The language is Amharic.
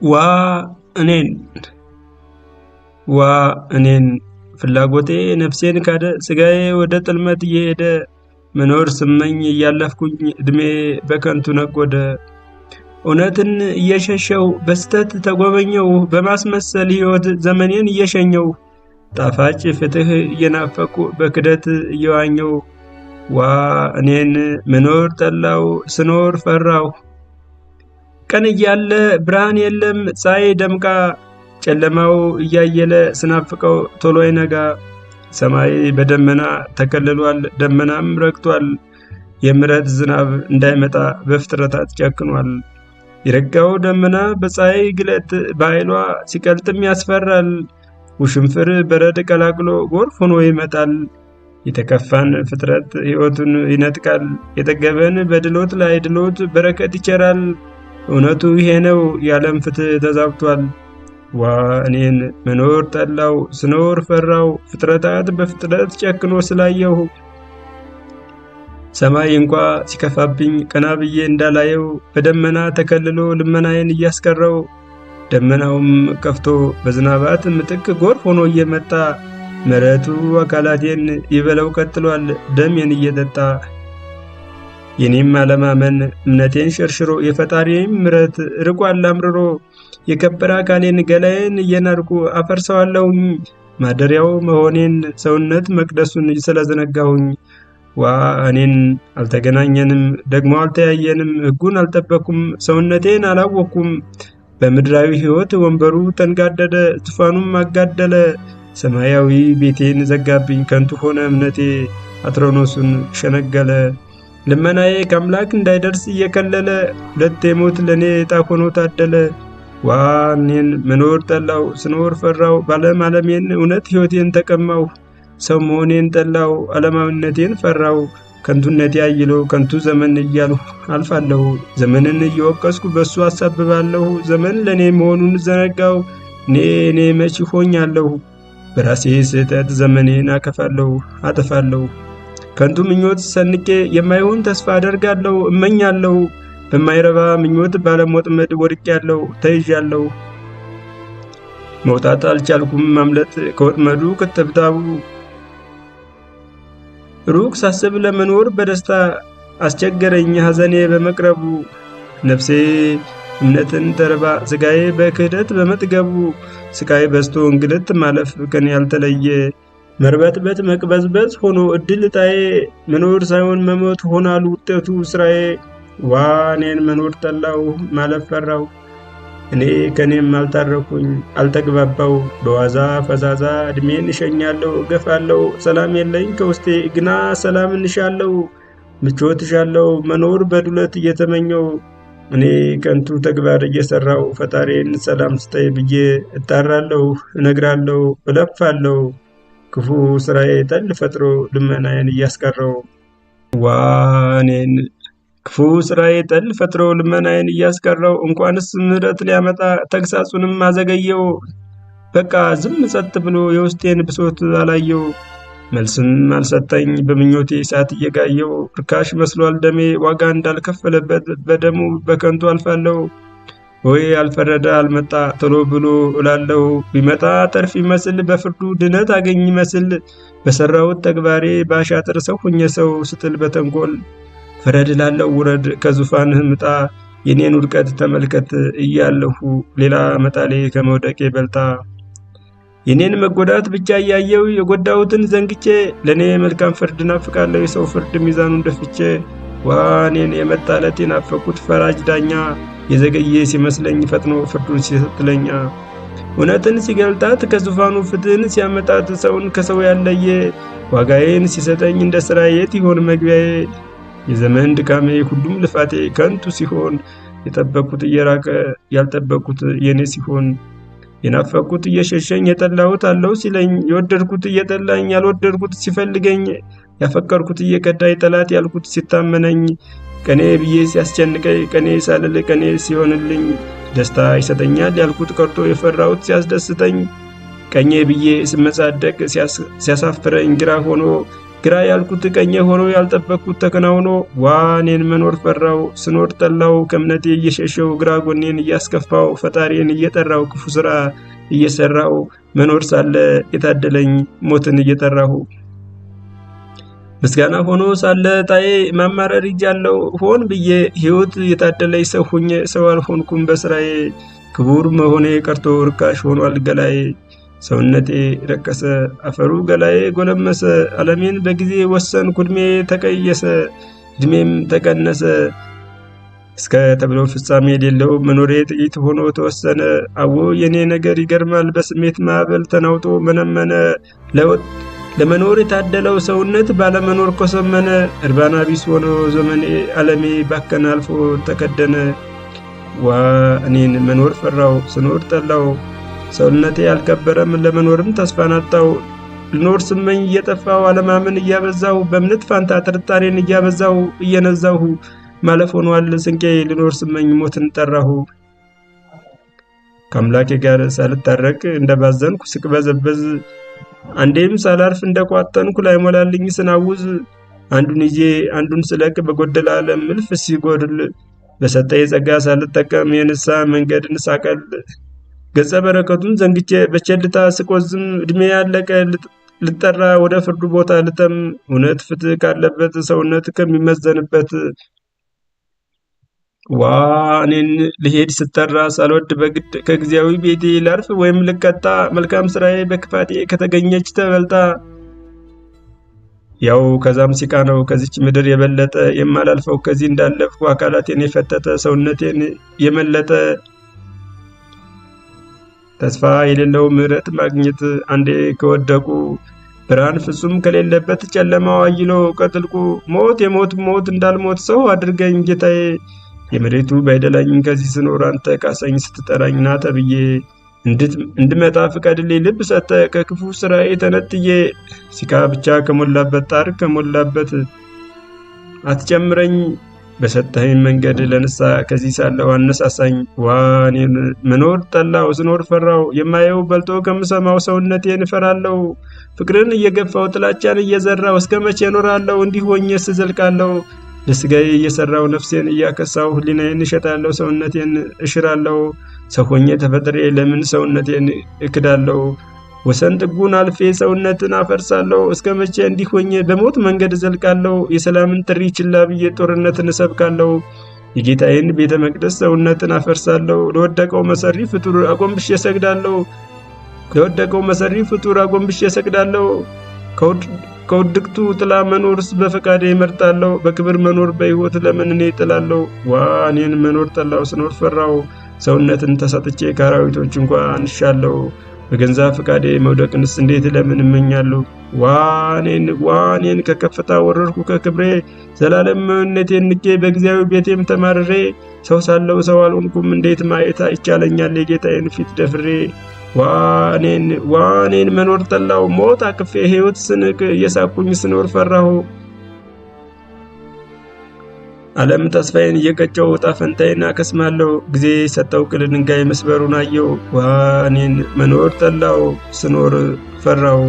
ዋ እኔን ዋ እኔን ፍላጎቴ ነፍሴን ካደ፣ ሥጋዬ ወደ ጥልመት እየሄደ፣ መኖር ስመኝ እያለፍኩኝ ዕድሜ በከንቱ ነጎደ። እውነትን እየሸሸው በስተት ተጎበኘው፣ በማስመሰል ሕይወት ዘመኔን እየሸኘው፣ ጣፋጭ ፍትሕ እየናፈኩ በክደት እየዋኘው። ዋ እኔን መኖር ጠላው ስኖር ፈራሁ። ቀን እያለ ብርሃን የለም ፀሐይ ደምቃ፣ ጨለማው እያየለ ስናፍቀው ቶሎ አይነጋ። ሰማይ በደመና ተከልሏል፣ ደመናም ረግቷል። የምሕረት ዝናብ እንዳይመጣ በፍጥረታት ጨክኗል። የረጋው ደመና በፀሐይ ግለት በኃይሏ ሲቀልጥም ያስፈራል። ውሽንፍር በረድ ቀላቅሎ ጎርፍ ሆኖ ይመጣል። የተከፋን ፍጥረት ሕይወቱን ይነጥቃል። የጠገበን በድሎት ላይ ድሎት በረከት ይቸራል። እውነቱ ይሄ ነው፣ የዓለም ፍትሕ ተዛብቷል። ዋ እኔን መኖር ጠላው ስኖር ፈራው፣ ፍጥረታት በፍጥረት ጨክኖ ስላየሁ። ሰማይ እንኳ ሲከፋብኝ ቀና ብዬ እንዳላየው በደመና ተከልሎ ልመናዬን እያስቀረው። ደመናውም ከፍቶ በዝናባት ምትክ ጎርፍ ሆኖ እየመጣ ምሕረቱ አካላቴን ይበለው ቀጥሏል ደሜን እየጠጣ። የኔም አለማመን እምነቴን ሸርሽሮ የፈጣሪም ምሕረት ርቋል አምርሮ። የከበረ አካሌን ገላዬን እየናድኩ አፈርሰዋለሁኝ ማደሪያው መሆኔን ሰውነት መቅደሱን ስለዘነጋሁኝ። ዋ እኔን አልተገናኘንም ደግሞ አልተያየንም፣ ሕጉን አልጠበኩም ሰውነቴን አላወቅኩም። በምድራዊ ሕይወት ወንበሩ ተንጋደደ ዙፋኑም አጋደለ። ሰማያዊ ቤቴን ዘጋብኝ ከንቱ ሆነ እምነቴ አትሮኖሱን ሸነገለ። ልመናዬ ከአምላክ እንዳይደርስ እየከለለ ሁለት የሞት ለእኔ ዕጣ ሆኖ ታደለ። ዋ እኔን መኖር ጠላው ስኖር ፈራው፣ ባለም ዓለሜን እውነት ሕይወቴን ተቀማሁ። ሰው መሆኔን ጠላው ዓለማዊነቴን ፈራው። ከንቱነቴ አይሎ ከንቱ ዘመን እያልሁ አልፋለሁ። ዘመንን እየወቀስኩ በእሱ አሳብባለሁ። ዘመን ለእኔ መሆኑን ዘነጋው። እኔ እኔ መች ሆኛለሁ? በራሴ ስህተት ዘመኔን አከፋለሁ አጠፋለሁ። ከንቱ ምኞት ሰንቄ የማይሆን ተስፋ አደርጋለሁ እመኛለሁ። በማይረባ ምኞት ባለመወጥመድ ወድቄያለሁ ተይዣለሁ። መውጣት አልቻልኩም ማምለጥ ከወጥመዱ ከተብታቡ። ሩቅ ሳስብ ለመኖር በደስታ አስቸገረኝ ሐዘኔ በመቅረቡ። ነፍሴ እምነትን ተርባ ሥጋዬ በክህደት በመጥገቡ። ስቃይ በዝቶ እንግልት ማለፍ ከኔ ያልተለየ መርበትበት መቅበዝበዝ ሆኖ እድል ዕጣዬ። መኖር ሳይሆን መሞት ሆኗል ውጤቱ ስራዬ። ዋ እኔን መኖር ጠላሁ ማለፍ ፈራሁ። እኔ ከኔም አልታረኩኝ አልተግባባው። በዋዛ ፈዛዛ እድሜን እሸኛለሁ እገፋለሁ። ሰላም የለኝ ከውስጤ ግና ሰላም እንሻለሁ። ምቾት እሻለሁ መኖር በዱለት እየተመኘው። እኔ ከንቱ ተግባር እየሰራው ፈጣሪን ሰላም ስጠኝ ብዬ እጣራለሁ እነግራለሁ እለፋለሁ። ክፉ ስራዬ ጠል ፈጥሮ ልመናዬን እያስቀረው። ዋ እኔን ክፉ ስራዬ ጠል ፈጥሮ ልመናዬን እያስቀረው። እንኳንስ ምሕረት ሊያመጣ ተግሳጹንም አዘገየው። በቃ ዝም ጸጥ ብሎ የውስጤን ብሶት አላየው። መልስም አልሰጠኝ በምኞቴ እሳት እየጋየው። ርካሽ መስሏል ደሜ ዋጋ እንዳልከፈለበት በደሙ በከንቱ አልፋለሁ። ወይ አልፈረደ አልመጣ ቶሎ ብሎ እላለሁ። ቢመጣ ተርፍ ይመስል በፍርዱ ድነት አገኝ ይመስል። በሰራሁት ተግባሬ ባሻጥር ሰው ሁኜ ሰው ስትል በተንኮል። ፍረድ እላለሁ ውረድ ከዙፋንህ ምጣ የኔን ውድቀት ተመልከት እያለሁ ሌላ መጣሌ ከመውደቄ በልጣ። የኔን መጎዳት ብቻ እያየው የጎዳሁትን ዘንግቼ ለእኔ መልካም ፍርድ ናፍቃለሁ የሰው ፍርድ ሚዛኑን ደፍቼ። ዋ እኔን የመጣለት የናፈቁት ፈራጅ ዳኛ የዘገየ ሲመስለኝ ፈጥኖ ፍርዱን ሲሰጥለኛ። እውነትን ሲገልጣት ከዙፋኑ ፍትህን ሲያመጣት ሰውን ከሰው ያለየ። ዋጋዬን ሲሰጠኝ እንደ ሥራ የት ይሆን መግቢያዬ? የዘመን ድካሜ ሁሉም ልፋቴ ከንቱ ሲሆን የጠበቅኩት እየራቀ ያልጠበቅኩት የኔ ሲሆን። የናፈቅኩት እየሸሸኝ የጠላሁት አለው ሲለኝ የወደድኩት እየጠላኝ ያልወደድኩት ሲፈልገኝ። ያፈቀርኩት እየከዳኝ ጠላት ያልኩት ሲታመነኝ። ቀኔ ብዬ ሲያስጨንቀኝ ቀኔ ሳልል ቀኔ ሲሆንልኝ። ደስታ ይሰጠኛል ያልኩት ቀርቶ የፈራሁት ሲያስደስተኝ። ቀኜ ብዬ ስመጻደቅ ሲያሳፍረኝ ግራ ሆኖ ግራ ያልኩት ቀኜ ሆኖ ያልጠበቅኩት ተከናውኖ ዋ እኔን መኖር ፈራው ስኖር ጠላው ከእምነቴ እየሸሸው ግራ ጎኔን እያስከፋው ፈጣሪን እየጠራው ክፉ ስራ እየሰራው መኖር ሳለ የታደለኝ ሞትን እየጠራሁ ምስጋና ሆኖ ሳለ ጣዬ ማማረር ይጃለው ሆን ብዬ ሕይወት የታደለኝ ሰው ሁኜ ሰው አልሆንኩም በስራዬ ክቡር መሆኔ ቀርቶ ርካሽ ሆኗል ገላዬ። ሰውነቴ ረከሰ፣ አፈሩ ገላዬ ጎለመሰ። ዓለሜን በጊዜ ወሰንኩ፣ ዕድሜ ተቀየሰ፣ ዕድሜም ተቀነሰ። እስከ ተብሎ ፍጻሜ የሌለው መኖሬ ጥቂት ሆኖ ተወሰነ። አዎ የኔ ነገር ይገርማል፣ በስሜት ማዕበል ተናውጦ መነመነ። ለመኖር የታደለው ሰውነት ባለመኖር ኮሰመነ። እርባና ቢስ ሆኖ ዘመኔ ዓለሜ ባከነ አልፎ ተከደነ። ዋ እኔን መኖር ፈራው ስኖር ጠላው። ሰውነቴ አልከበረም ለመኖርም ተስፋን አጣው። ልኖር ስመኝ እየጠፋው አለማመን እያበዛሁ በእምነት ፋንታ ጥርጣሬን እያበዛሁ እየነዛሁ ማለፍ ሆኗል ስንቄ ልኖር ስመኝ ሞትን ጠራሁ። ከአምላኬ ጋር ሳልታረቅ እንደባዘንኩ ስቅበዘበዝ አንዴም ሳላርፍ እንደቋጠንኩ ላይሞላልኝ ስናውዝ አንዱን ይዤ አንዱን ስለቅ በጎደለ ዓለም እልፍ ሲጎድል በሰጠኝ ጸጋ ሳልጠቀም የንስሐ መንገድን ሳቀል ገጸ በረከቱን ዘንግቼ በቸልታ ስቆዝም እድሜ ያለቀ ልጠራ ወደ ፍርዱ ቦታ ልተም እውነት ፍትህ ካለበት ሰውነት ከሚመዘንበት ዋ እኔን ልሄድ ስጠራ ሳልወድ በግድ ከጊዜያዊ ቤቴ ላርፍ ወይም ልቀጣ መልካም ስራዬ በክፋቴ ከተገኘች ተበልጣ ያው ከዛም ሲቃ ነው ከዚች ምድር የበለጠ የማላልፈው ከዚህ እንዳለፍኩ አካላቴን የፈተተ ሰውነቴን የመለጠ ተስፋ የሌለው ምሕረት ማግኘት አንዴ ከወደቁ ብርሃን ፍጹም ከሌለበት ጨለማው አይሎ ከጥልቁ ሞት የሞት ሞት እንዳልሞት ሰው አድርገኝ ጌታዬ። የመሬቱ ባይደላኝም ከዚህ ስኖር አንተ ካሰኝ ስትጠራኝ ና ተብዬ እንድመጣ ፍቀድልኝ ልብ ሰጠ ከክፉ ስራዬ ተነጥዬ ሲቃ ብቻ ከሞላበት ጣር ከሞላበት አትጨምረኝ በሰጠኸኝ መንገድ ለንስሐ ከዚህ ሳለሁ አነሳሳኝ። ዋ እኔን መኖር ጠላው ስኖር ፈራው። የማየው በልጦ ከምሰማው ሰውነቴን እፈራለሁ። ፍቅርን እየገፋው ጥላቻን እየዘራው እስከ መቼ እኖራለሁ? እንዲህ ሆኜስ እዘልቃለሁ? ለስጋዬ እየሰራው ነፍሴን እያከሳው ሕሊናዬን እሸጣለሁ ሰውነቴን እሽራለሁ። ሰው ሆኜ ተፈጥሬ ለምን ሰውነቴን እክዳለሁ? ወሰን ጥጉን አልፌ ሰውነትን አፈርሳለሁ። እስከ መቼ እንዲህ ሆኜ በሞት መንገድ እዘልቃለሁ? የሰላምን ጥሪ ችላ ብዬ ጦርነትን እሰብካለሁ። የጌታዬን ቤተ መቅደስ ሰውነትን አፈርሳለሁ። ለወደቀው መሰሪ ፍጡር አጎንብሼ እሰግዳለሁ። ለወደቀው መሰሪ ፍጡር አጎንብሼ እሰግዳለሁ። ከውድቅቱ ጥላ መኖርስ በፈቃዴ እመርጣለሁ። በክብር መኖር በሕይወት ለምን እኔ እጥላለሁ? ዋ እኔን መኖር ጠላው ስኖር ፈራው። ሰውነትን ተሰጥቼ ከአራዊቶች እንኳ አንሻለሁ። በገንዛ ፈቃዴ መውደቅንስ እንዴት ለምን እመኛለሁ? ዋኔን ዋኔን ከከፍታ ወረድኩ ከክብሬ ዘላለምነቴን ንቄ በጊዜያዊ ቤቴም ተማርሬ ሰው ሳለው ሰው አልሆንኩም እንዴት ማየት አይቻለኛል የጌታዬን ፊት ደፍሬ። ዋኔን ዋኔን መኖር ጠላው ሞት አቅፌ ሕይወት ስንቅ እየሳኩኝ ስኖር ፈራሁ። ዓለም ተስፋዬን እየቀጨው ዕጣ ፈንታዬን አከስማለሁ። ጊዜ የሰጠው ቅል ድንጋይ መስበሩን አየው። ዋኔን መኖር ጠላው ስኖር ፈራው።